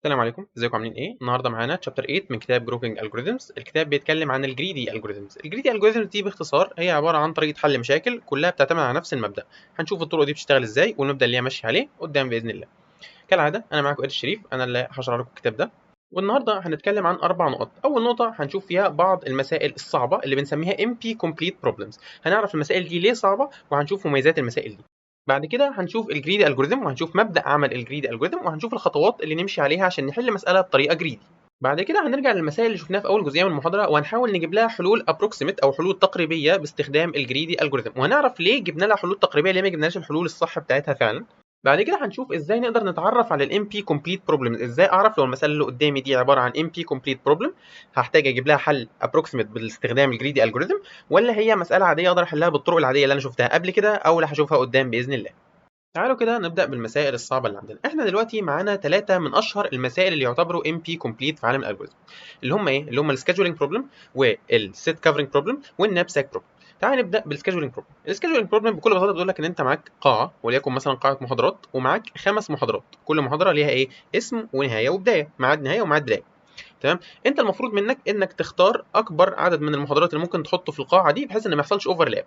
السلام عليكم، ازيكم؟ عاملين ايه؟ النهارده معانا chapter 8 من كتاب Grokking Algorithms. الكتاب بيتكلم عن ال greedy algorithms. ال greedy algorithms دي باختصار هي عبارة عن طريقه حل مشاكل كلها بتعتمد على نفس المبدا. هنشوف الطرق دي بتشتغل ازاي والمبدا اللي هي ماشية عليه قدام باذن الله. كالعادة انا معاكم ادي الشريف، انا اللي هشرح لكم الكتاب ده. والنهارده هنتكلم عن اربع نقط. اول نقطة هنشوف فيها بعض المسائل الصعبة اللي بنسميها NP complete problems. هنعرف المسائل دي ليه صعبة وهنشوف مميزات المسائل دي. بعد كده هنشوف ال greedy algorithm وهنشوف مبدا عمل ال greedy algorithm وهنشوف الخطوات اللي نمشي عليها عشان نحل مسالة بطريقة greedy. بعد كده هنرجع للمسائل اللي شفناها في اول جزئية من المحاضرة وهنحاول نجيب لها حلول approximate او حلول تقريبية باستخدام ال greedy algorithm، وهنعرف ليه جبنا لها حلول تقريبية، ليه ما جبناش الحلول الصح بتاعتها فعلا. بعد كده هنشوف ازاي نقدر نتعرف على ال NP complete problem، ازاي اعرف لو المسالة اللي قدامي دي عبارة عن NP complete problem هحتاج اجيب لها حل approximate باستخدام ال greedy algorithm، ولا هي مسالة عادية اقدر احلها بالطرق العادية اللي انا شفتها قبل كده او اللي هشوفها قدام باذن الله. تعالوا كده نبدا بالمسائل الصعبة اللي عندنا. احنا دلوقتي معانا ثلاثة من اشهر المسائل اللي يعتبروا NP complete في عالم ال algorithm، اللي هم ايه؟ اللي هم ال scheduling problem وال set covering problem وال knapsack problem. تعال نبدا بال scheduling problem. ال scheduling problem بكل بساطة بتقول لك ان انت معاك قاعة، وليكن مثلا قاعة محاضرات، ومعاك خمس محاضرات، كل محاضرة ليها ايه؟ اسم ونهاية وبدايه، ميعاد نهاية وميعاد بدايه. تمام؟ انت المفروض منك انك تختار اكبر عدد من المحاضرات اللي ممكن تحطه في القاعة دي بحيث ان ما يحصلش overlap.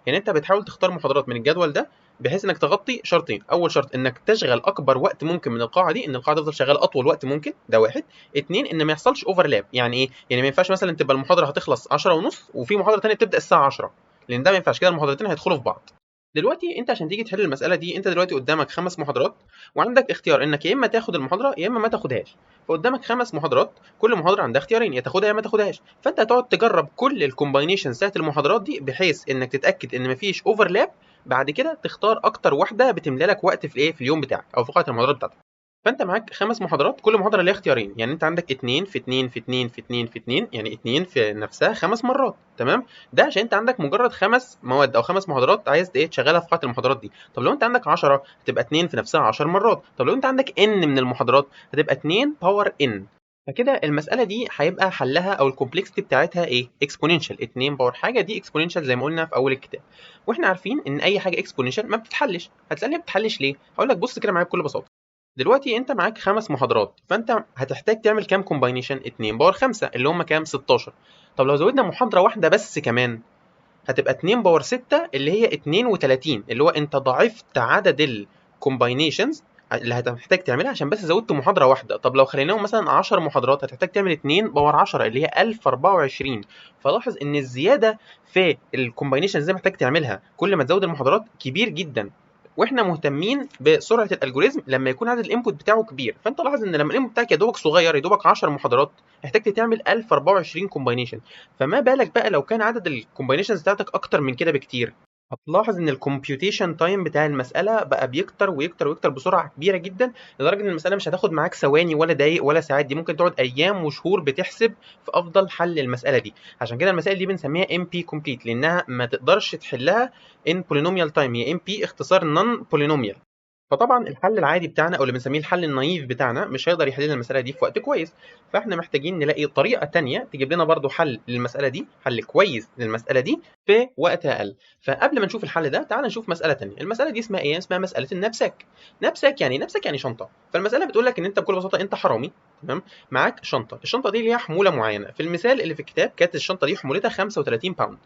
يعني انت بتحاول تختار محاضرات من الجدول ده بحيث انك تغطي شرطين. اول شرط انك تشغل اكبر وقت ممكن من القاعة دي، ان القاعة تفضل شغالة اطول وقت ممكن، ده واحد. اتنين، ان ما يحصلش overlap. يعني ايه؟ يعني ما ينفعش مثلا تبقى المحاضرة هتخلص 10 ونص وفي محاضرة ثانية بتبدا الساعة 10، لان ده ما ينفعش كده، المحاضرتين هيدخلوا في بعض. دلوقتي انت عشان تيجي تحل المسالة دي، انت دلوقتي قدامك خمس محاضرات وعندك اختيار انك يا اما تاخد المحاضرة يا اما ما تاخدهاش. فقدامك خمس محاضرات، كل محاضرة عندها اختيارين، يا تاخدها يا ما تاخدهاش. فانت هتقعد تجرب كل ال combinations بتاعت المحاضرات دي بحيث انك تتاكد ان مفيش overlap. بعد كده تختار اكتر واحدة بتملى لك وقت في الايه؟ في اليوم بتاعك او في قاعة المحاضرات بتاعتك. فانت معاك خمس محاضرات، كل محاضرة ليها اختيارين، يعني انت عندك 2 في 2 في 2 في 2 في 2، يعني 2 في نفسها خمس مرات. تمام؟ ده عشان انت عندك مجرد خمس مواد او خمس محاضرات عايز ايه؟ تشغلها في قاعة المحاضرات دي. طب لو انت عندك 10 هتبقى 2 في نفسها 10 مرات. طب لو انت عندك n من المحاضرات هتبقى 2 power n. فكده المسالة دي هيبقى حلها او ال complexity بتاعتها ايه؟ exponential. 2 power حاجة دي exponential زي ما قلنا في اول الكتاب. واحنا عارفين ان اي حاجة exponential ما بتتحلش. هتسالني ما بتتحلش ليه؟ هقول لك بص كده معايا بكل بساطه. دلوقتي انت معاك خمس محاضرات، فانت هتحتاج تعمل كام combination؟ 2 power 5 اللي هم كام؟ 16. طب لو زودنا محاضرة واحدة بس كمان هتبقى 2 power 6 اللي هي 32، اللي هو انت ضاعفت عدد ال combinations اللي هتحتاج تعملها عشان بس زودت محاضرة واحده. طب لو خليناهم مثلا 10 محاضرات هتحتاج تعمل 2 power 10 اللي هي 1024. فلاحظ ان الزيادة في ال combinations اللي محتاج تعملها كل ما تزود المحاضرات كبير جدا. واحنا مهتمين بسرعة ال algorithm لما يكون عدد ال input بتاعه كبير. فانت لاحظ ان لما ال input بتاعك يا دوبك صغير، يا دوبك 10 محاضرات، احتجت تعمل 1024 combination. فما بالك بقى لو كان عدد ال combinations بتاعتك اكتر من كده بكتير؟ هتلاحظ ان ال computation time بتاع المسالة بقى بيكتر ويكتر ويكتر بسرعة كبيرة جدا، لدرجة ان المسالة مش هتاخد معاك ثواني ولا دقايق ولا ساعات، دي ممكن تقعد ايام وشهور بتحسب في افضل حل للمسالة دي. عشان كده المسائل دي بنسميها NP complete، لانها ما تقدرش تحلها in polynomial time. هي NP اختصار non polynomial. فطبعا الحل العادي بتاعنا او اللي بنسميه الحل ال naive بتاعنا مش هيقدر يحل لنا المسالة دي في وقت كويس. فاحنا محتاجين نلاقي طريقه تانية تجيب لنا برضو حل للمسالة دي، حل كويس للمسالة دي في وقت اقل. فقبل ما نشوف الحل ده تعال نشوف مسالة تانية. المسالة دي اسمها ايه؟ اسمها مسالة ال knapsack. knapsack يعني knapsack يعني شنطه. فالمسالة بتقول لك ان انت بكل بساطة انت حرامي، تمام؟ معاك شنطه، الشنطة دي ليها حمولة معينه. في المثال اللي في الكتاب كانت الشنطة دي حمولتها 35 pound.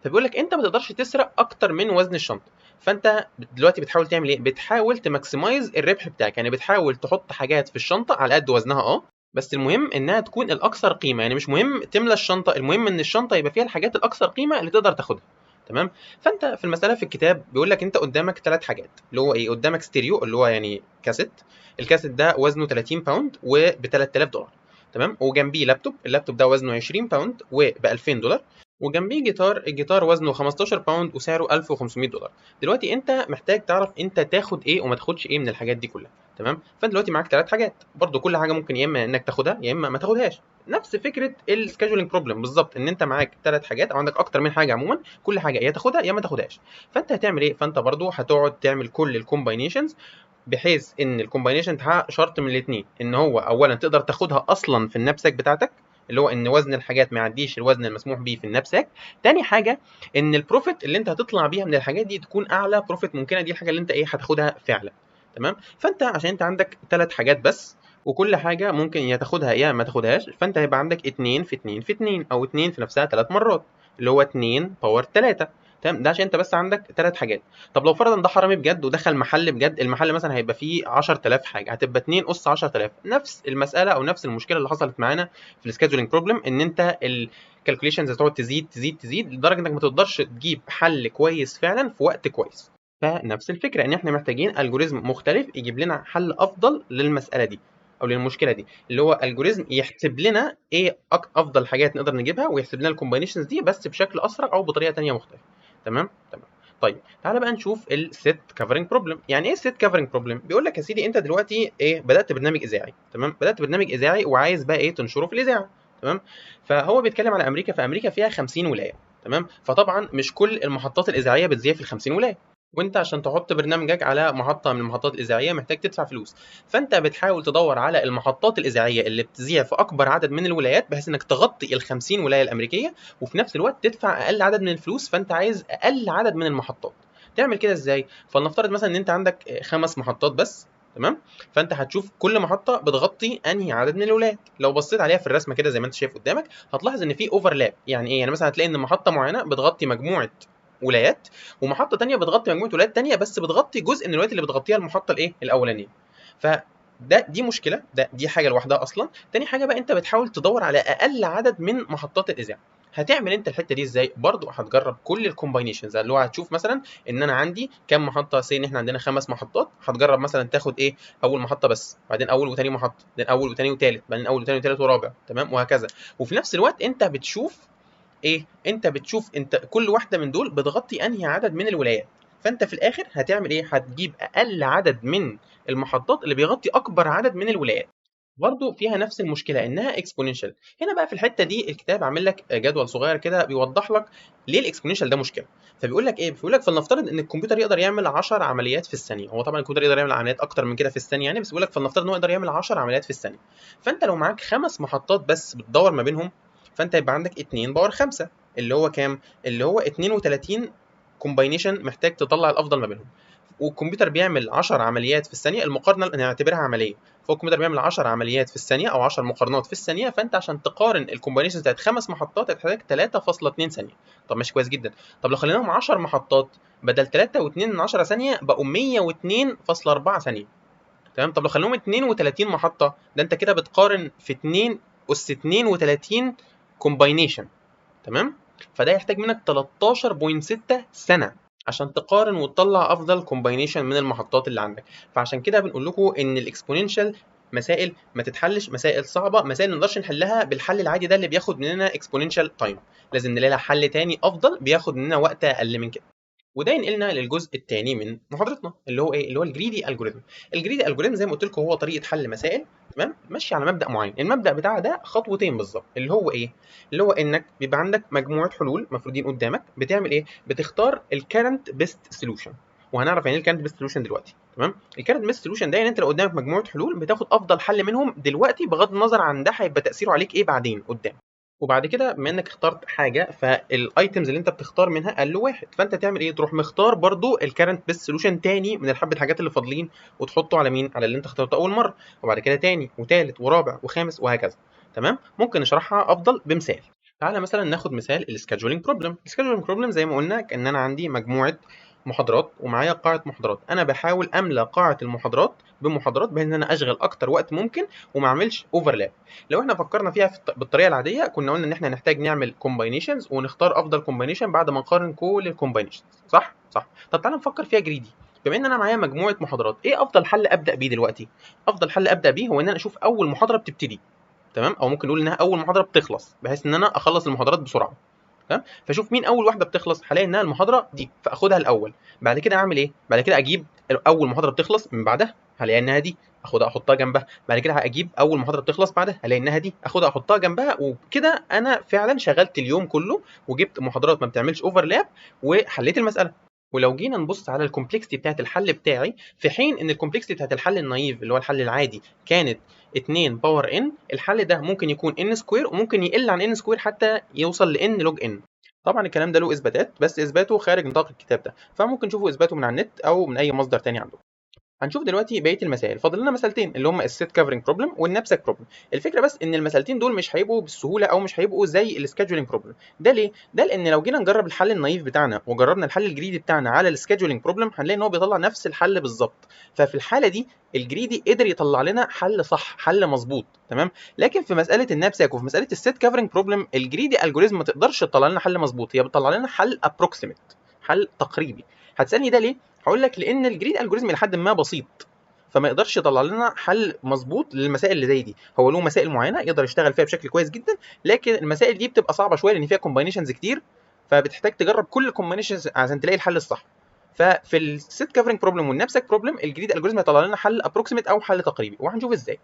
فبيقول لك انت ما تقدرش تسرق اكتر من وزن الشنطه. فانت دلوقتي بتحاول تعمل ايه؟ بتحاول ت maximize الربح بتاعك، يعني بتحاول تحط حاجات في الشنطة على قد وزنها، بس المهم انها تكون الاكثر قيمه. يعني مش مهم تملى الشنطه، المهم ان الشنطة يبقى فيها الحاجات الاكثر قيمة اللي تقدر تاخدها. تمام؟ فانت في المسالة في الكتاب بيقول لك انت قدامك ثلاث حاجات، اللي هو ايه؟ قدامك ستيريو اللي هو يعني كاسيت، الكاسيت ده وزنه 30 pound وب 3000 دولار، تمام؟ وجنبيه لابتوب، اللابتوب ده وزنه 20 pound وب 2000 دولار، وجنبيه جيتار، الجيتار وزنه 15 pound وسعره 1500 دولار. دلوقتي انت محتاج تعرف انت تاخد ايه وما تاخدش ايه من الحاجات دي كلها. تمام؟ فانت دلوقتي معاك ثلاث حاجات برضو، كل حاجة ممكن يا اما انك تاخدها يا اما ما تاخدهاش. نفس فكرة ال scheduling problem بالظبط، ان انت معاك ثلاث حاجات او عندك اكتر من حاجة عموما، كل حاجة يا تاخدها يا ما تاخدهاش. فانت هتعمل ايه؟ فانت برضو هتقعد تعمل كل ال combinations بحيث ان ال combination تحقق شرط من الاثنين، ان هو اولا تقدر تاخدها اصلا في ال knapsack بتاعتك، اللي هو ان وزن الحاجات ما يعديش الوزن المسموح بيه في ال knapsack. تاني حاجة ان ال profit اللي انت هتطلع بيها من الحاجات دي تكون اعلى profit ممكنه، دي الحاجة اللي انت ايه؟ هتاخدها فعلا. تمام؟ فانت عشان انت عندك ثلاث حاجات بس وكل حاجة ممكن يا تاخدها يا ما تاخدهاش، فانت هيبقى عندك 2 في 2 في 2 او 2 في نفسها 3 مرات اللي هو 2 power 3. تمام، ده عشان انت بس عندك 3 حاجات. طب لو فرضا ده حرامي بجد ودخل محل بجد، المحل مثلا هيبقى فيه 10000 حاجة، هتبقى 2 اس 10000. نفس المسالة او نفس المشكلة اللي حصلت معانا في ال scheduling problem، ان انت ال calculations هتقعد تزيد تزيد تزيد لدرجة انك ما تقدرش تجيب حل كويس فعلا في وقت كويس. فنفس الفكرة ان احنا محتاجين algorithm مختلف يجيب لنا حل افضل للمسالة دي او للمشكلة دي، اللي هو algorithm يحسب لنا ايه افضل حاجات نقدر نجيبها ويحسب لنا ال combinations دي بس بشكل اسرع او بطريقة ثانية مختلفة. تمام تمام. طيب تعالى بقى نشوف ال set covering problem. يعني ايه ال set covering problem؟ بيقول لك يا سيدي انت دلوقتي ايه، بدات برنامج اذاعي، تمام، بدات برنامج اذاعي وعايز بقى ايه تنشره في الاذاعة. تمام، فهو بيتكلم على امريكا، فامريكا فيها 50 ولاية. تمام، فطبعا مش كل المحطات الاذاعية بتذيع في ال 50 ولاية، وانت عشان تحط برنامجك على محطة من المحطات الاذاعية محتاج تدفع فلوس، فانت بتحاول تدور على المحطات الاذاعية اللي بتذيع في اكبر عدد من الولايات بحيث انك تغطي ال 50 ولاية الامريكية، وفي نفس الوقت تدفع اقل عدد من الفلوس، فانت عايز اقل عدد من المحطات. تعمل كده ازاي؟ فلنفترض مثلا ان انت عندك 5 محطات بس، تمام، فانت هتشوف كل محطة بتغطي انهي عدد من الولايات. لو بصيت عليها في الرسمة كده زي ما انت شايف قدامك هتلاحظ ان في overlap. يعني ايه؟ يعني مثلا هتلاقي ان محطة معينة بتغطي مجموعة ولايات، ومحطه ثانية بتغطي مجموعة ولايات ثانية بس بتغطي جزء من الولايات اللي بتغطيها المحطة الايه الاولانية. فده دي مشكلة، ده دي حاجة لوحدها اصلا. تاني حاجة بقى انت بتحاول تدور على اقل عدد من محطات الاذاعة. هتعمل انت الحتة دي ازاي؟ برضو هتجرب كل ال combinations، اللي هو هتشوف مثلا ان انا عندي كام محطة، say ان احنا عندنا 5 محطات، هتجرب مثلا تاخد ايه اول محطة بس، بعدين اول وثاني محطة، بعدين اول وثاني وثالث، بعدين اول وثاني وثالث ورابع، تمام، وهكذا. وفي نفس الوقت انت بتشوف ايه، انت بتشوف انت كل واحدة من دول بتغطي انهي عدد من الولايات. فانت في الاخر هتعمل ايه؟ هتجيب اقل عدد من المحطات اللي بيغطي اكبر عدد من الولايات. برضه فيها نفس المشكلة انها exponential. هنا بقى في الحتة دي الكتاب عامل لك جدول صغير كده بيوضح لك ليه ال exponential ده مشكلة. فبيقول لك ايه؟ بيقول لك فلنفترض ان الكمبيوتر يقدر يعمل 10 عمليات في الثانية. هو طبعا الكمبيوتر يقدر يعمل عمليات اكتر من كده في الثانية يعني، بس بيقول لك فلنفترض ان هو يقدر يعمل 10 عمليات في الثانية. فانت لو معاك 5 محطات بس بتدور ما بينهم، فانت يبقى عندك 2 power 5 اللي هو كام؟ اللي هو 32 combination محتاج تطلع الافضل ما بينهم. والكمبيوتر بيعمل 10 عمليات في الثانية، المقارنة نعتبرها عملية، فهو الكمبيوتر بيعمل 10 عمليات في الثانية او 10 مقارنات في الثانية، فانت عشان تقارن ال combination بتاعت 5 محطات هتحتاج 3.2 ثانية. طب ماشي كويس جدا. طب لو خليناهم 10 محطات بدل 3.2 ثانية بقوا 102.4 ثانية. تمام. طب لو خليناهم 32 محطة، ده انت كده بتقارن في 2 اس 32 combination. تمام، فده يحتاج منك 13.6 سنة عشان تقارن وتطلع افضل combination من المحطات اللي عندك. فعشان كده بنقول لكم ان ال exponential مسائل ما تتحلش، مسائل صعبة، مسائل ما نقدرش نحلها بالحل العادي ده اللي بياخد مننا exponential time، لازم نلاقي لها حل تاني افضل بياخد مننا وقت اقل من كده. وده ينقلنا للجزء الثاني من محاضرتنا اللي هو ايه؟ اللي هو ال greedy algorithm. ال greedy algorithm زي ما قلت لكم هو طريقه حل مسائل، تمام، ماشية على مبدا معين. المبدا بتاعها ده خطوتين بالظبط، اللي هو ايه؟ اللي هو انك بيبقى عندك مجموعة حلول مفروضين قدامك، بتعمل ايه؟ بتختار ال current best solution، وهنعرف يعني ايه ال current best solution دلوقتي. تمام، ال current best solution ده يعني انت لو قدامك مجموعة حلول بتاخد افضل حل منهم دلوقتي بغض النظر عن ده هيبقى تاثيره عليك ايه بعدين قدام. وبعد كده بما انك اخترت حاجة فال items اللي انت بتختار منها قل واحد، فانت تعمل ايه؟ تروح مختار برضو ال current best solution تاني من الحبة الحاجات اللي فاضلين وتحطه على مين؟ على اللي انت اخترته اول مرة، وبعد كده تاني وتالت ورابع وخامس وهكذا. تمام، ممكن نشرحها افضل بمثال. تعالى مثلا ناخد مثال ال scheduling problem. ال scheduling problem زي ما قلنا كان انا عندي مجموعة محاضرات ومعايا قاعة محاضرات، انا بحاول املى قاعة المحاضرات بمحاضرات بحيث ان انا اشغل اكتر وقت ممكن وما اعملش overlap. لو احنا فكرنا فيها بالطريقة العادية كنا قلنا ان احنا نحتاج نعمل combinations ونختار افضل combination بعد ما نقارن كل ال combinations، صح؟ صح. طب تعالى نفكر فيها greedy. بما ان انا معايا مجموعة محاضرات، ايه افضل حل ابدا بيه دلوقتي؟ افضل حل ابدا بيه هو ان انا اشوف اول محاضرة بتبتدي، تمام، او ممكن نقول انها اول محاضرة بتخلص بحيث ان انا اخلص المحاضرات بسرعة. تمام، فاشوف مين اول واحدة بتخلص، هلاقي انها المحاضرة دي فاخدها الاول. بعد كده اعمل ايه؟ بعد كده اجيب اول محاضرة بتخلص من بعدها، هلاقي انها دي، اخدها احطها جنبها. بعد كده اجيب اول محاضرة بتخلص بعدها، هلاقي انها دي، اخدها احطها جنبها. وبكده انا فعلا شغلت اليوم كله وجبت محاضرات ما بتعملش overlap وحليت المسالة. ولو جينا نبص على ال complexity بتاعت الحل بتاعي، في حين ان ال complexity بتاعت الحل ال naive اللي هو الحل العادي كانت 2 power n، الحل ده ممكن يكون n square وممكن يقل عن n square حتى يوصل ل n log n. طبعا الكلام ده له اثباتات، بس اثباته خارج نطاق الكتاب ده، فممكن تشوفوا اثباته من على النت او من اي مصدر تاني عندكم. هنشوف دلوقتي بقية المسائل. فاضل لنا مسألتين اللي هم ال set covering problem وال knapsack problem. الفكرة بس ان المسألتين دول مش هيبقوا بالسهولة او مش هيبقوا زي ال scheduling problem. ده ليه؟ ده لان لو جينا نجرب الحل ال naive بتاعنا وجربنا الحل ال greedy بتاعنا على ال scheduling problem هنلاقي ان هو بيطلع نفس الحل بالظبط. ففي الحالة دي ال greedy قدر يطلع لنا حل صح، حل مظبوط، تمام. لكن في مسالة ال knapsack وفي مسالة ال set covering problem ال greedy algorithm ما تقدرش تطلع لنا حل مظبوط، هي بتطلع لنا حل approximate، حل تقريبي. هتسالني ده ليه؟ هقول لك لان ال greedy algorithm لحد ما بسيط، فما يقدرش يطلع لنا حل مظبوط للمسائل اللي زي دي. هو له مسائل معينة يقدر يشتغل فيها بشكل كويس جدا، لكن المسائل دي بتبقى صعبة شوية لان فيها combinations كتير، فبتحتاج تجرب كل ال combinations عشان تلاقي الحل الصح. ففي ال set covering problem وال knapsack problem ال greedy algorithm هيطلع لنا حل approximate او حل تقريبي، وهنشوف ازاي.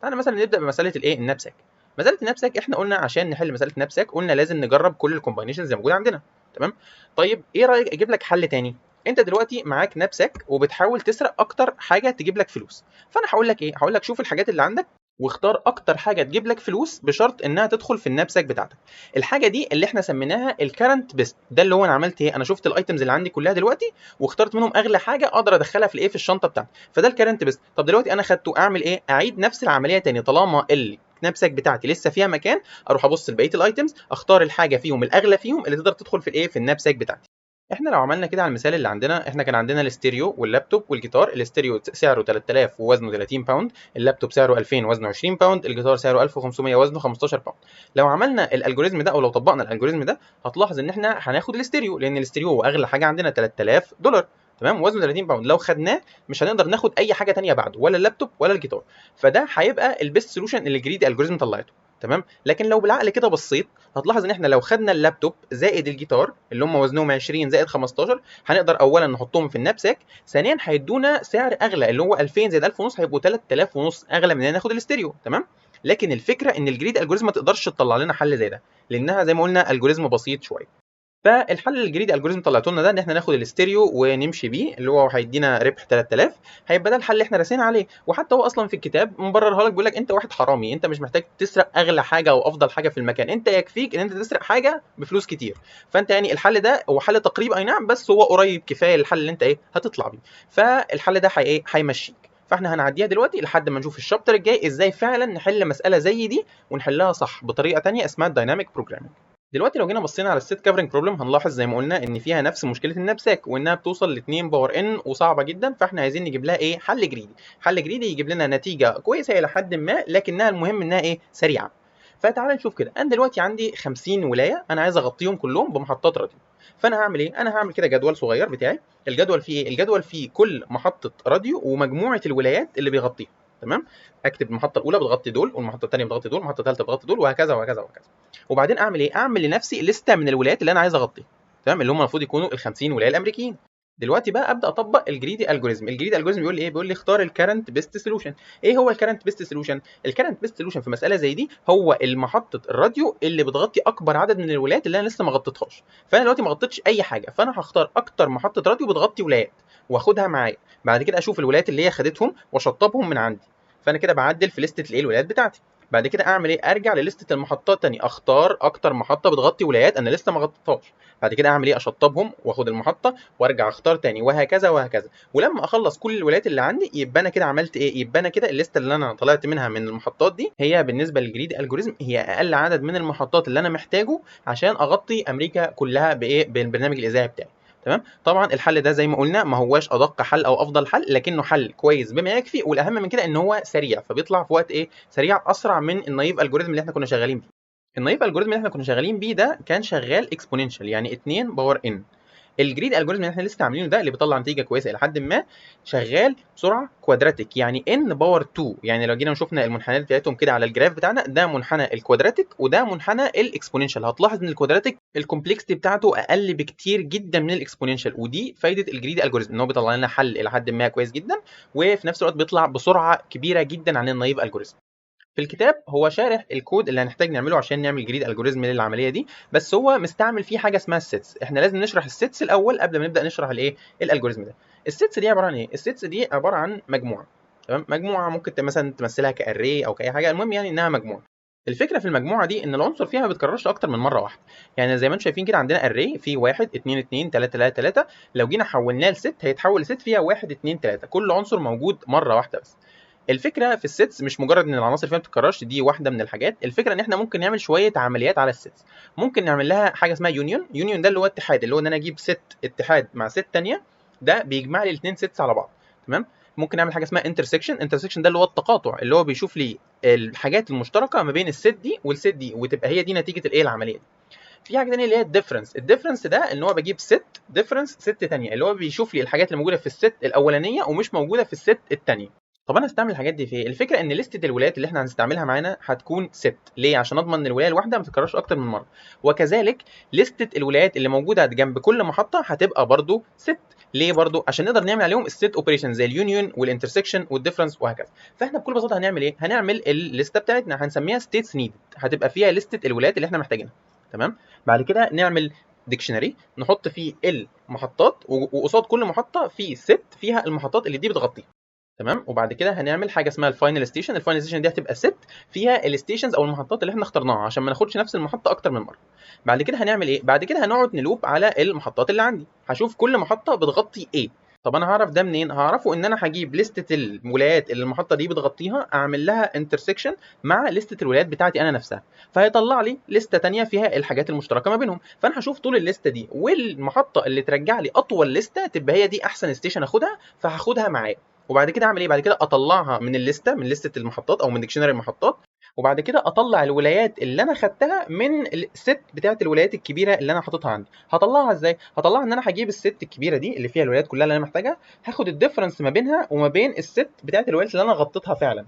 تعالى مثلا نبدا بمسالة الايه؟ ال knapsack. مسالة ال knapsack احنا قلنا عشان نحل مسالة ال knapsack قلنا لازم نجرب كل ال combinations اللي موجودة عندنا، تمام. طيب ايه رايك اجيب لك حل تاني؟ انت دلوقتي معاك knapsack وبتحاول تسرق اكتر حاجة تجيب لك فلوس، فانا هقول لك ايه؟ هقول لك شوف الحاجات اللي عندك واختار اكتر حاجة تجيب لك فلوس بشرط انها تدخل في ال knapsack بتاعتك. الحاجة دي اللي احنا سميناها ال current best. ده اللي هو انا عملت ايه؟ انا شفت ال items اللي عندي كلها دلوقتي واخترت منهم اغلى حاجة اقدر ادخلها في الايه؟ في الشنطة بتاعتي، فده ال current best. طب دلوقتي انا خدته، اعمل ايه؟ اعيد نفس العملية تاني. طالما ال knapsack بتاعتي لسه فيها مكان اروح ابص لبقية ال items، اختار الحاجة فيهم الاغلى فيهم اللي تقدر تدخل في الايه؟ في ال knapsack بتاعتي. احنا لو عملنا كده على المثال اللي عندنا، احنا كان عندنا الاستيريو واللابتوب والجيتار. الاستيريو سعره 3000 ووزنه 30 pound، اللابتوب سعره 2000 وزنه 20 pound، الجيتار سعره 1500 وزنه 15 pound. لو عملنا ال algorithm ده او لو طبقنا ال algorithm ده هتلاحظ ان احنا هناخد الاستيريو، لان الاستيريو هو اغلى حاجة عندنا $3000، تمام، وزنه 30 pound. لو خدناه مش هنقدر ناخد اي حاجة ثانية بعده، ولا اللابتوب ولا الجيتار، فده هيبقى ال best solution اللي ال greedy algorithm طلعته، تمام. لكن لو بالعقل كده بصيت هتلاحظ ان احنا لو خدنا اللابتوب زائد الجيتار اللي هم وزنهم 20 زائد 15 هنقدر اولا نحطهم في ال knapsack، ثانيا هيدونا سعر اغلى اللي هو 2000 زائد 1000 ونص هيبقوا 3000 ونص، اغلى من ان ناخد الاستيريو، تمام. لكن الفكرة ان ال greedy algorithm ما تقدرش تطلع لنا حل زي ده، لانها زي ما قلنا algorithm بسيط شوية. فالحل اللي ال greedy algorithm طلعته لنا ده ان احنا ناخد الاستيريو ونمشي بيه اللي هو هيدينا ربح 3000، هيبقى ده الحل اللي احنا راسين عليه. وحتى هو اصلا في الكتاب مبررها لك، بيقول لك انت واحد حرامي، انت مش محتاج تسرق اغلى حاجة او افضل حاجة في المكان، انت يكفيك ان انت تسرق حاجة بفلوس كتير. فانت يعني الحل ده هو حل تقريبي اي نعم، بس هو قريب كفاية للحل اللي انت ايه هتطلع بيه. فالحل ده ايه هيمشيك. فاحنا هنعديها دلوقتي لحد ما نشوف ال chapter الجاي ازاي فعلا نحل مسالة زي دي ونحلها صح بطريقة ثانية اسمها ال dynamic programming. دلوقتي لو جينا بصينا على ال set covering problem هنلاحظ زي ما قلنا ان فيها نفس مشكلة ال knapsack، وانها بتوصل ل 2 power n وصعبة جدا. فاحنا عايزين نجيب لها ايه؟ حل greedy. حل greedy يجيب لنا نتيجة كويسة الى حد ما، لكنها المهم انها ايه؟ سريعة. فتعال نشوف كده. انا دلوقتي عندي 50 ولاية انا عايز اغطيهم كلهم بمحطات راديو. فانا هعمل ايه؟ انا هعمل كده جدول صغير بتاعي. الجدول فيه ايه؟ الجدول فيه كل محطة راديو ومجموعة الولايات اللي بيغطيها، تمام. اكتب المحطة الاولى بتغطي دول، والمحطه الثانية بتغطي دول، والمحطه الثالثة بتغطي دول، وهكذا وهكذا وهكذا. وبعدين اعمل ايه؟ اعمل لنفسي لستة من الولايات اللي انا عايز اغطيها، تمام، اللي هم المفروض يكونوا ال 50 ولاية الامريكيين. دلوقتي بقى ابدا اطبق ال greedy algorithm. ال greedy algorithm بيقول لي ايه؟ بيقول لي اختار ال current best solution. ايه هو ال current best solution؟ ال current best solution في مسالة زي دي هو المحطة الراديو اللي بتغطي اكبر عدد من الولايات اللي انا لسه ما غطيتهاش. فانا دلوقتي ما غطيتش اي حاجة، فانا هختار اكتر محطة راديو بتغطي ولايات واخدها معايا. بعد كده اشوف الولايات اللي هي خدتهم واشطبهم من عندي. فانا كده بعدل في لستة الايه؟ الولايات بتاعتي. بعد كده اعمل ايه؟ ارجع لليسته المحطات تاني، اختار اكتر محطة بتغطي ولايات انا لسه ما غطيتهاش. بعد كده اعمل ايه؟ اشطبهم واخد المحطة وارجع اختار تاني، وهكذا وهكذا. ولما اخلص كل الولايات اللي عندي يبقى انا كده عملت ايه؟ يبقى انا كده الليستة اللي انا طلعت منها من المحطات دي هي بالنسبة لل greedy algorithm هي اقل عدد من المحطات اللي انا محتاجه عشان اغطي امريكا كلها بايه؟ بالبرنامج الاذاعي بتاعي، تمام. طبعا الحل ده زي ما قلنا ما هواش ادق حل او افضل حل، لكنه حل كويس بما يكفي، والاهم من كده ان هو سريع، فبيطلع في وقت ايه؟ سريع، اسرع من ال naive algorithm اللي احنا كنا شغالين بيه. ال naive algorithm اللي احنا كنا شغالين بيه ده كان شغال exponential، يعني 2 power n. ال greedy algorithm اللي احنا لسه عاملينه ده اللي بيطلع نتيجة كويسة الى حد ما شغال بسرعة quadratic، يعني n power 2. يعني لو جينا شفنا المنحنيات بتاعتهم كده على ال graph بتاعنا، ده منحنى ال quadratic وده منحنى ال exponential. هتلاحظ ان ال quadratic ال complexity بتاعته اقل بكتير جدا من ال exponential، ودي فايده ال greedy algorithm ان هو بيطلع لنا حل الى حد ما كويس جدا، وفي نفس الوقت بيطلع بسرعة كبيرة جدا عن ال naive algorithm. في الكتاب هو شارح الكود اللي هنحتاج نعمله عشان نعمل greedy algorithm للعملية دي، بس هو مستعمل فيه حاجة اسمها ال sets. احنا لازم نشرح ال sets الاول قبل ما نبدا نشرح الايه؟ ال algorithm ده. ال sets دي عبارة عن ايه؟ ال sets دي عبارة عن مجموعة، تمام. مجموعة ممكن مثلا تمثلها ك array او كاي حاجة، المهم يعني انها مجموعة. الفكرة في المجموعة دي ان العنصر فيها ما بيتكررش اكتر من مرة واحده. يعني زي ما انتم شايفين كده عندنا array فيه 1 2 2 3 3 3، لو جينا حولناه ل set هيتحول ل set فيها 1 2 3، كل عنصر موجود مرة واحدة بس. الفكرة في ال sets مش مجرد ان العناصر فيها ما بتتكررش، دي واحدة من الحاجات. الفكرة ان احنا ممكن نعمل شوية عمليات على ال sets. ممكن نعمل لها حاجة اسمها union. union ده اللي هو اتحاد، اللي هو ان انا اجيب set اتحاد مع set ثانية، ده بيجمع لي الاثنين sets على بعض. تمام. ممكن نعمل حاجة اسمها intersection. intersection ده اللي هو التقاطع، اللي هو بيشوف لي الحاجات المشتركة ما بين ال set دي وال set دي، وتبقى هي دي نتيجة الايه العملية دي. في حاجة ثانية اللي هي ال difference. ال difference ده ان هو بجيب set difference set ثانية، اللي هو بيشوف لي الحاجات اللي موجودة في ال set الاولانية ومش موجودة في ال set الثانية. طب انا هستعمل الحاجات دي في ايه؟ الفكرة ان لستة الولايات اللي احنا هنستعملها معانا هتكون set. ليه؟ عشان اضمن ان الولاية الواحدة ما تتكررش اكتر من مره. وكذلك لستة الولايات اللي موجودة جنب كل محطة هتبقى برضو set. ليه برضو؟ عشان نقدر نعمل عليهم ال set operation زي ال union وال intersection وال difference وهكذا. فاحنا بكل بساطة هنعمل ايه؟ هنعمل الليستة بتاعتنا هنسميها states needed، هتبقى فيها لستة الولايات اللي احنا محتاجينها. تمام. بعد كده نعمل dictionary نحط فيه المحطات، وقصاد كل محطة في set فيها المحطات اللي دي بتغطيها. تمام. وبعد كده هنعمل حاجة اسمها ال final station. ال final station دي هتبقى set فيها ال stations او المحطات اللي احنا اخترناها عشان ما ناخدش نفس المحطة اكتر من مرة. بعد كده هنعمل ايه؟ بعد كده هنقعد ن loop على المحطات اللي عندي، هشوف كل محطة بتغطي ايه. طب انا هعرف ده منين؟ هعرفه ان انا هجيب لستة الولايات اللي المحطة دي بتغطيها، اعمل لها intersection مع لستة الولايات بتاعتي انا نفسها، فهيطلع لي لستة ثانية فيها الحاجات المشتركة ما بينهم. فانا هشوف طول الليستة دي، والمحطه اللي ترجع لي اطول لستة تبقى هي دي احسن station اخدها، فهاخدها معايا. وبعد كده اعمل ايه؟ بعد كده اطلعها من الليستة، من لستة المحطات او من dictionary المحطات، وبعد كده اطلع الولايات اللي انا خدتها من ال set بتاعه الولايات الكبيرة اللي انا حاططها عندي. هطلعها ازاي؟ هطلعها ان انا هجيب ال set الكبيرة دي اللي فيها الولايات كلها اللي انا محتاجها، هاخد ال difference ما بينها وما بين ال set بتاعه الولايات اللي انا غطيتها فعلا،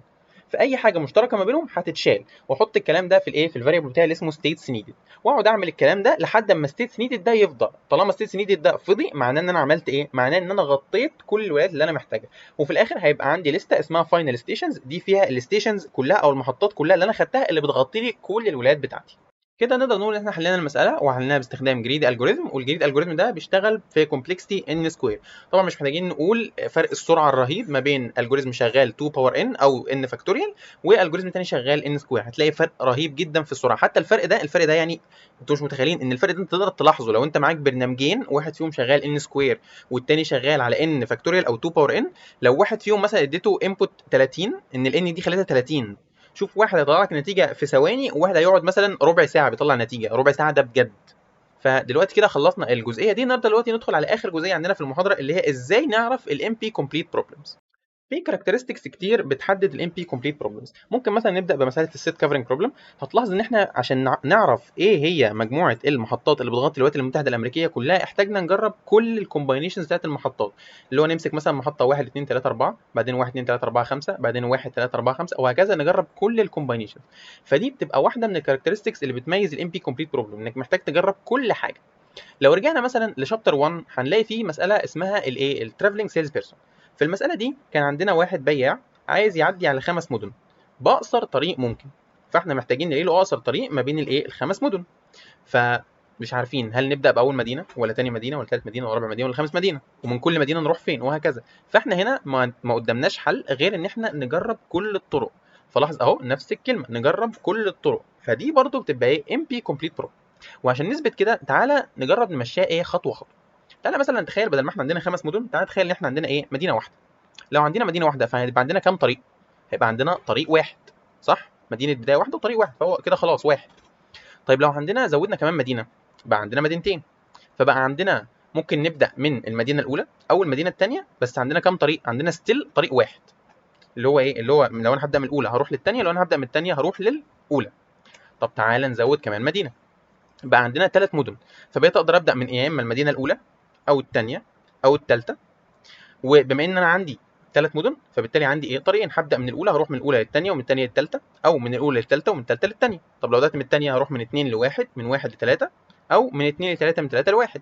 فاي حاجة مشتركة ما بينهم هتتشال، واحط الكلام ده في الايه، في ال variable بتاعي اللي اسمه states needed، واقعد اعمل الكلام ده لحد اما states needed ده يفضى. طالما states needed ده فضي معناه ان انا عملت ايه؟ معناه ان انا غطيت كل الولايات اللي انا محتاجها. وفي الاخر هيبقى عندي لستة اسمها final stations، دي فيها ال stations كلها او المحطات كلها اللي انا خدتها اللي بتغطي لي كل الولايات بتاعتي. كده نقدر نقول ان احنا حلينا المسالة، وحليناها باستخدام greedy algorithm، وال greedy algorithm ده بيشتغل في complexity n square. طبعا مش محتاجين نقول فرق السرعة الرهيب ما بين algorithm شغال 2 power n او n factorial و algorithm تاني شغال n square، هتلاقي فرق رهيب جدا في السرعة. حتى الفرق ده يعني انتوا مش متخيلين ان الفرق ده انت تقدر تلاحظه لو انت معاك برنامجين، واحد فيهم شغال n square والتاني شغال على n factorial او 2 power n. لو واحد فيهم مثلا اديته input 30، ان ال n دي خليتها 30، شوف واحد هيطلع لك نتيجة في ثواني، وواحد هيقعد مثلا ربع ساعة بيطلع نتيجه، ربع ساعة ده بجد. فدلوقتي كده خلصنا الجزئية دي. نبدا دلوقتي ندخل على اخر جزئية عندنا في المحاضرة، اللي هي ازاي نعرف ال NP complete problems. في characteristics كتير بتحدد ال NP complete problems. ممكن مثلا نبدا بمسالة ال set covering problem. هتلاحظ ان احنا عشان نعرف ايه هي مجموعة المحطات اللي بتغطي الولايات المتحدة الامريكية كلها، احتاجنا نجرب كل ال combinations بتاعت المحطات، اللي هو نمسك مثلا محطة 1 2 3 4، بعدين 1 2 3 4 5، بعدين 1 3 4 5، وهكذا نجرب كل ال combinations. فدي بتبقى واحدة من ال characteristics اللي بتميز ال NP complete problem، انك محتاج تجرب كل حاجة. لو رجعنا مثلا ل chapter 1 هنلاقي فيه مسالة اسمها الايه، ال traveling sales person. في المسألة دي كان عندنا واحد بياع عايز يعدي على 5 مدن بأقصر طريق ممكن، فاحنا محتاجين نلاقي له أقصر طريق ما بين الايه، ال5 مدن. فمش عارفين هل نبدأ بأول مدينة ولا تاني مدينة ولا تالت مدينة ولا رابع مدينة ولا خامس مدينة، ومن كل مدينة نروح فين وهكذا. فاحنا هنا ما قدامناش حل غير ان احنا نجرب كل الطرق. فلاحظ اهو نفس الكلمة، نجرب كل الطرق، فدي برضو بتبقى ايه، NP complete problem. وعشان نثبت كده تعالى نجرب نمشيها ايه، خطوة خطوة. تعالى مثلا نتخيل بدل ما احنا عندنا 5 مدن، تعالى نتخيل ان احنا عندنا ايه، مدينة واحدة. لو عندنا مدينة واحدة فهيبقى عندنا كام طريق؟ هيبقى عندنا طريق واحد، صح؟ مدينة بداية واحدة وطريق واحد، فهو كده خلاص واحد. طيب لو عندنا زودنا كمان مدينة، بقى عندنا مدينتين، فبقى عندنا ممكن نبدا من المدينة الاولى او المدينة الثانية، بس عندنا كام طريق؟ عندنا still طريق واحد، اللي هو ايه، اللي هو لو انا هبدا من الاولى هروح للثانيه، لو انا هبدا من الثانية هروح للاولى. طب تعالى نزود كمان مدينة، بقى عندنا 3 مدن، فبقيت اقدر ابدا من يا اما المدينة الاولى او الثانية او الثالثة. وبما ان انا عندي 3 مدن فبالتالي عندي ايه، طريقين، هبدا من الاولى هروح من الاولى للثانيه، ومن الثانية للثالثه، او من الاولى للثالثه ومن الثالثة للثانيه. طب لو بدات من الثانية هروح من 2 ل1، من 1 ل3، او من 2 ل3، من 3 ل1.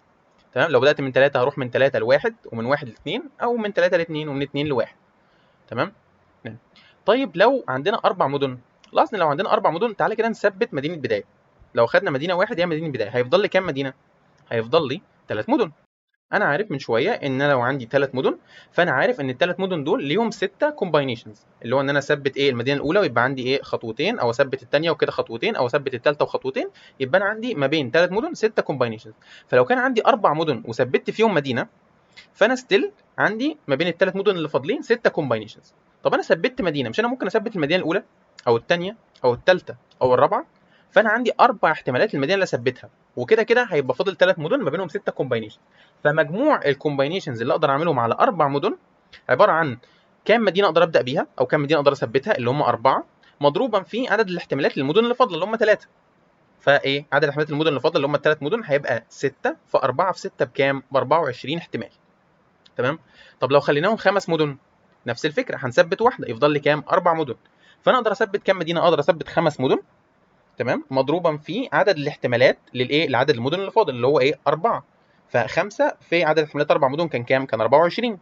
تمام. لو بدات من 3 هروح من 3 ل1، ومن 1 ل2، او من 3 ل2، ومن 2 ل1. تمام. طيب لو عندنا 4 مدن، لاحظ ان لو عندنا 4 مدن تعالى كده نثبت مدينة بداية. لو خدنا مدينة واحد هي مدينة بداية، هيفضل لي كام مدينة؟ هيفضل لي 3 مدن. انا عارف من شوية ان انا لو عندي 3 مدن، فانا عارف ان الثلاث مدن دول ليهم 6 combinations، اللي هو ان انا اثبت ايه المدينة الاولى ويبقى عندي ايه خطوتين، او اثبت الثانية وكده خطوتين، او اثبت الثالثة وخطوتين، يبقى انا عندي ما بين 3 مدن 6 combinations. فلو كان عندي 4 مدن وثبت فيهم مدينة، فانا still عندي ما بين الثلاث مدن اللي فاضلين 6 combinations. طب انا ثبت مدينة، مش انا ممكن اثبت المدينة الاولى او الثانية او الثالثة او الرابعة، فانا عندي 4 احتمالات للمدينة اللي اثبتها، وكده كده هيبقى فاضل 3 مدن ما بينهم 6 combination. فمجموع ال combinations اللي اقدر اعملهم على 4 مدن عبارة عن كام مدينة اقدر ابدا بيها او كام مدينة اقدر اثبتها اللي هم 4، مضروبا في عدد الاحتمالات للمدن اللي فاضلة اللي هم 3. فايه عدد احتمالات المدن اللي فاضلة اللي هم الثلاث مدن هيبقى 6، ف4 في 6 بكام؟ ب 24 احتمال. تمام؟ طب لو خليناهم 5 مدن نفس الفكرة، هنثبت واحدة يفضل لي كام؟ 4 مدن. فانا اقدر اثبت كام مدينة؟ اقدر اثبت 5 مدن، تمام، مضروبا في عدد الاحتمالات للايه؟ لعدد المدن اللي فاضل اللي هو ايه؟ 4. ف5 في عدد احتمالات 4 مدن كان كام؟ كان 24.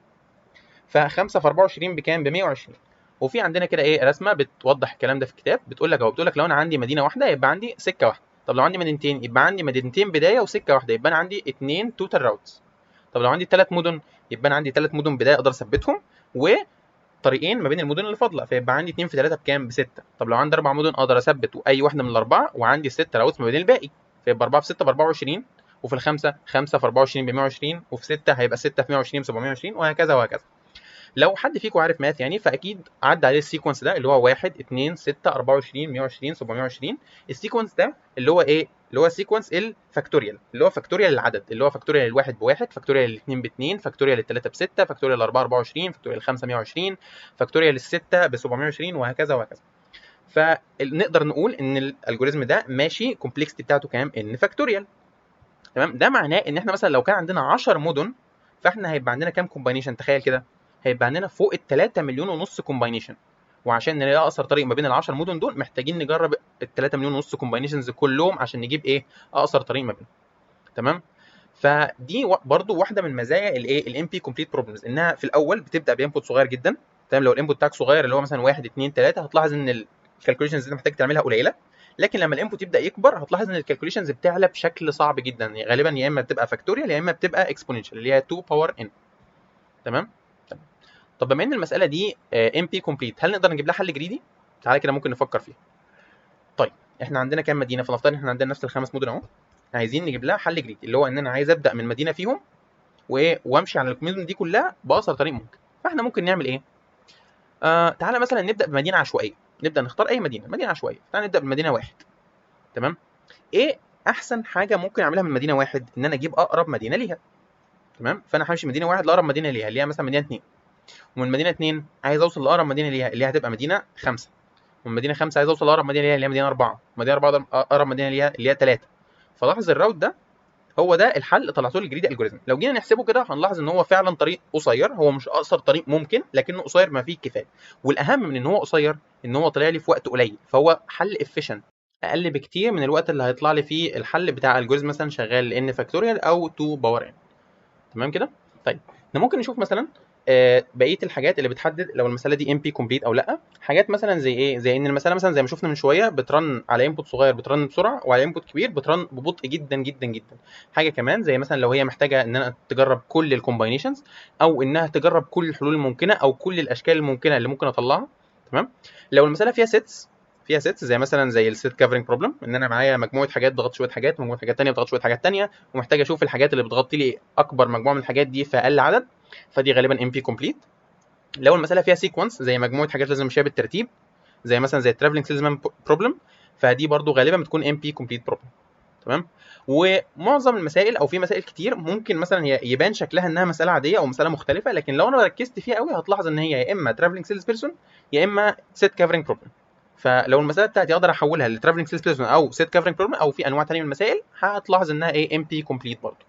ف5 في 24 بكام؟ ب 120. وفي عندنا كده ايه رسمه بتوضح الكلام ده في الكتاب، بتقول لك اهو، بتقول لك لو انا عندي مدينة واحدة يبقى عندي سكة واحدة، طب لو عندي مدينتين يبقى عندي مدينتين بداية وسكه واحدة، يبقى انا عندي 2 total routes. طب لو عندي 3 مدن يبقى انا عندي 3 مدن بداية اقدر اثبتهم وطريقين ما بين المدن اللي فاضلة، فيبقى عندي 2 في 3 بكام؟ ب6. طب لو عندي 4 مدن اقدر اثبت اي واحدة من الاربعة وعندي 6 routes ما بين الباقي، فيبقى 4 في 6 ب 24، وفي الخمسة 5 في 24 ب 120، وفي 6 هيبقى 6 في 120 ب 720، وهكذا وهكذا. لو حد فيكم عارف math يعني فاكيد عدى عليه ال sequence ده اللي هو 1 2 6 24 120 720. ال sequence ده اللي هو ايه؟ اللي هو sequence ال factorial، اللي هو factorial العدد، اللي هو factorial الواحد بواحد، factorial الاثنين باثنين، factorial الثلاثة بسته، factorial الاربعة 24، factorial الخمسة 120، factorial الستة ب 720، وهكذا وهكذا. فنقدر نقول ان ال algorithm ده ماشي complexity بتاعته كام؟ n factorial. تمام؟ ده معناه ان احنا مثلا لو كان عندنا 10 مدن فاحنا هيبقى عندنا كام combination؟ تخيل كده هيبقى عندنا فوق ال 3 مليون ونص combination. وعشان نلاقي اقصر طريق ما بين ال 10 مدن دول محتاجين نجرب ال 3 مليون ونص combinations كلهم عشان نجيب ايه اقصر طريق ما بينهم. تمام؟ فدي برضو واحدة من مزايا الايه ال NP complete problems، انها في الاول بتبدا ب input صغير جدا. تمام؟ لو ال input بتاعك صغير اللي هو مثلا 1 2 3 هتلاحظ ان ال calculations اللي انت محتاج تعملها قليله، لكن لما ال input يبدا يكبر هتلاحظ ان ال calculations بتعلى بشكل صعب جدا، يعني غالبا يا اما بتبقى factorial يا اما بتبقى exponential اللي هي 2 power n. تمام؟ طب بما ان المسالة دي NP complete هل نقدر نجيب لها حل greedy؟ تعالى كده ممكن نفكر فيها. طيب احنا عندنا كام مدينة؟ فنفترض ان احنا عندنا نفس الخمس مدن اهو، عايزين نجيب لها حل greedy اللي هو ان انا عايز ابدا من مدينة فيهم وامشي على المدن دي كلها باقصر طريق ممكن. فاحنا ممكن نعمل ايه؟ تعالى مثلا نبدا بمدينة عشوائية، نبدا نختار اي مدينة، مدينة عشوائية. تعالى نبدا بمدينة واحد. تمام؟ ايه احسن حاجة ممكن اعملها من مدينة واحد؟ ان انا اجيب اقرب مدينة ليها. تمام؟ فانا همشي مدينة واحد لاقرب مدينة ليها اللي هي مثلا مدينة 2، ومن مدينة 2 عايز اوصل لاقرب مدينة ليها اللي هي هتبقى مدينة 5، ومن مدينة 5 عايز اوصل لاقرب مدينة ليها اللي هي مدينة 4، مدينة 4 اقرب مدينة ليها اللي هي 3. فلاحظ ال route ده هو ده الحل اللي طلعته لي ال greedy algorithm. لو جينا نحسبه كده هنلاحظ ان هو فعلا طريق قصير، هو مش اقصر طريق ممكن لكنه قصير ما فيه الكفاية، والاهم من ان هو قصير ان هو طلع لي في وقت قليل، فهو حل efficient اقل بكتير من الوقت اللي هيطلع لي فيه الحل بتاع algorithm مثلا شغال n factorial او 2 power n. تمام كده؟ طيب احنا ممكن نشوف مثلا بقية الحاجات اللي بتحدد لو المسالة دي NP complete او لا. حاجات مثلا زي ايه؟ زي ان المسالة مثلا زي ما شفنا من شوية بت run على input صغير بت run بسرعة، وعلى input كبير بت run ببطء جدا جدا جدا. حاجة كمان زي مثلا لو هي محتاجه ان انا تجرب كل ال combinations، او انها تجرب كل الحلول الممكنة او كل الاشكال الممكنة اللي ممكن اطلعها. تمام؟ لو المسالة فيها sets، فيها sets زي مثلا زي ال set covering problem، ان انا معايا مجموعة حاجات بتغطي شوية حاجات، ومجموعة حاجات ثانية بتغطي شوية حاجات ثانية، ومحتاج اشوف الحاجات اللي بتغطي لي اكبر مجموعة من الحاجات دي في اقل عدد، فدي غالبا NP complete. لو المسالة فيها sequence زي مجموعة حاجات لازم امشيها بالترتيب، زي مثلا زي ال traveling salesman problem، فدي برضو غالبا بتكون NP complete problem. تمام؟ ومعظم المسائل او في مسائل كتير ممكن مثلا هي يبان شكلها انها مسالة عادية او مسالة مختلفة، لكن لو انا ركزت فيها قوي هتلاحظ ان هي يا اما traveling sales person يا اما set covering problem. فلو المسالة بتاعتي اقدر احولها ل traveling sales person او set covering problem او في انواع ثانية من المسائل، هتلاحظ انها ايه NP complete برضو.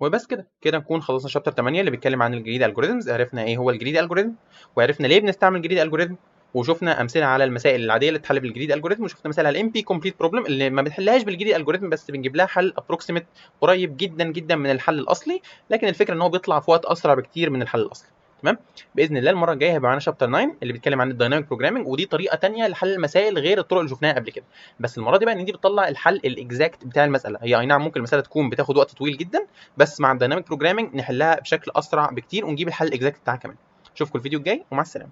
وبس كده كده نكون خلصنا chapter 8 اللي بيتكلم عن ال greedy algorithms. عرفنا ايه هو ال greedy algorithm، وعرفنا ليه بنستعمل greedy algorithm، وشفنا امثلة على المسائل العادية اللي بتتحل بال greedy algorithm، وشفنا مثال على ال NP complete problem اللي ما بنحلهاش بال greedy algorithm بس بنجيب لها حل approximate قريب جدا جدا من الحل الاصلي، لكن الفكرة ان هو بيطلع في وقت اسرع بكتير من الحل الاصلي. تمام. باذن الله المرة الجاية هيبقى معانا chapter 9 اللي بيتكلم عن ال dynamic programming، ودي طريقه تانية لحل المسائل غير الطرق اللي شفناها قبل كده، بس المرة دي بقى ان دي بتطلع الحل ال exact بتاع المساله. هي اي نعم ممكن المسالة تكون بتاخد وقت طويل جدا، بس مع ال dynamic programming نحلها بشكل اسرع بكتير ونجيب الحل ال exact بتاعها كمان. اشوفكم الفيديو الجاي ومع السلامة.